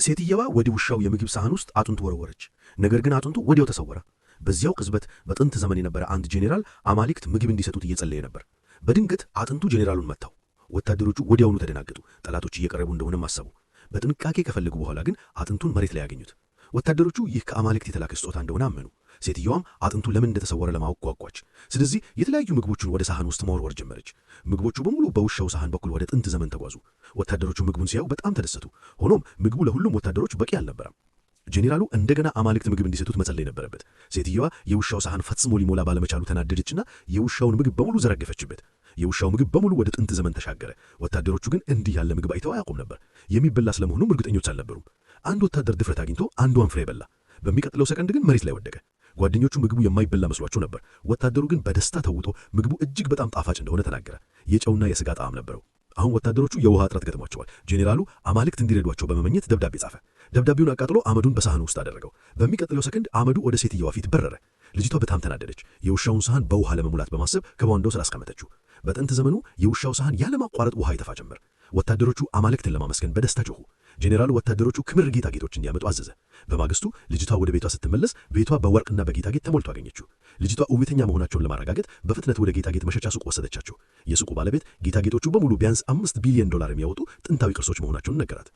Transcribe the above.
ሴትየዋ ወደ ውሻው የምግብ ሳህን ውስጥ አጥንቱ ወረወረች። ነገር ግን አጥንቱ ወዲያው ተሰወረ። በዚያው ቅጽበት በጥንት ዘመን የነበረ አንድ ጄኔራል አማልክት ምግብ እንዲሰጡት እየጸለየ ነበር። በድንገት አጥንቱ ጄኔራሉን መታው። ወታደሮቹ ወዲያውኑ ተደናገጡ። ጠላቶች እየቀረቡ እንደሆነም አሰቡ። በጥንቃቄ ከፈለጉ በኋላ ግን አጥንቱን መሬት ላይ ያገኙት። ወታደሮቹ ይህ ከአማልክት የተላከ ስጦታ እንደሆነ አመኑ። ሴትየዋም አጥንቱ ለምን እንደተሰወረ ለማወቅ ጓጓች። ስለዚህ የተለያዩ ምግቦችን ወደ ሳህን ውስጥ መወርወር ጀመረች። ምግቦቹ በሙሉ በውሻው ሳህን በኩል ወደ ጥንት ዘመን ተጓዙ። ወታደሮቹ ምግቡን ሲያዩ በጣም ተደሰቱ። ሆኖም ምግቡ ለሁሉም ወታደሮች በቂ አልነበረም። ጄኔራሉ እንደገና አማልክት ምግብ እንዲሰጡት መጸለይ ነበረበት። ሴትየዋ የውሻው ሳህን ፈጽሞ ሊሞላ ባለመቻሉ ተናደደችና የውሻውን ምግብ በሙሉ ዘረገፈችበት። የውሻው ምግብ በሙሉ ወደ ጥንት ዘመን ተሻገረ። ወታደሮቹ ግን እንዲህ ያለ ምግብ አይተው አያውቁም ነበር። የሚበላ ስለመሆኑም እርግጠኞች አልነበሩም። አንድ ወታደር ድፍረት አግኝቶ አንዷን ፍሬ በላ። በሚቀጥለው ሰከንድ ግን መሬት ላይ ወደቀ። ጓደኞቹ ምግቡ የማይበላ መስሏቸው ነበር። ወታደሩ ግን በደስታ ተውጦ ምግቡ እጅግ በጣም ጣፋጭ እንደሆነ ተናገረ። የጨውና የስጋ ጣዕም ነበረው። አሁን ወታደሮቹ የውሃ እጥረት ገጥሟቸዋል። ጄኔራሉ አማልክት እንዲረዷቸው በመመኘት ደብዳቤ ጻፈ። ደብዳቤውን አቃጥሎ አመዱን በሳህኑ ውስጥ አደረገው። በሚቀጥለው ሰከንድ አመዱ ወደ ሴትየዋ ፊት በረረ። ልጅቷ በጣም ተናደደች። የውሻውን ሳህን በውሃ ለመሙላት በማሰብ ከቧንቧው ስር አስቀመጠችው። በጥንት ዘመኑ የውሻው ሳህን ያለማቋረጥ ውሃ ይተፋ ጀመር። ወታደሮቹ አማልክትን ለማመስገን በደስታ ጮኹ። ጄኔራሉ ወታደሮቹ ክምር ጌጣጌጦች እንዲያመጡ አዘዘ። በማግስቱ ልጅቷ ወደ ቤቷ ስትመለስ ቤቷ በወርቅና በጌጣጌጥ ተሞልቶ አገኘችው። ልጅቷ እውነተኛ መሆናቸውን ለማረጋገጥ በፍጥነት ወደ ጌጣጌጥ መሸጫ ሱቅ ወሰደቻቸው። የሱቁ ባለቤት ጌጣጌጦቹ በሙሉ ቢያንስ 5 ቢሊዮን ዶላር የሚያወጡ ጥንታዊ ቅርሶች መሆናቸውን ነገራት።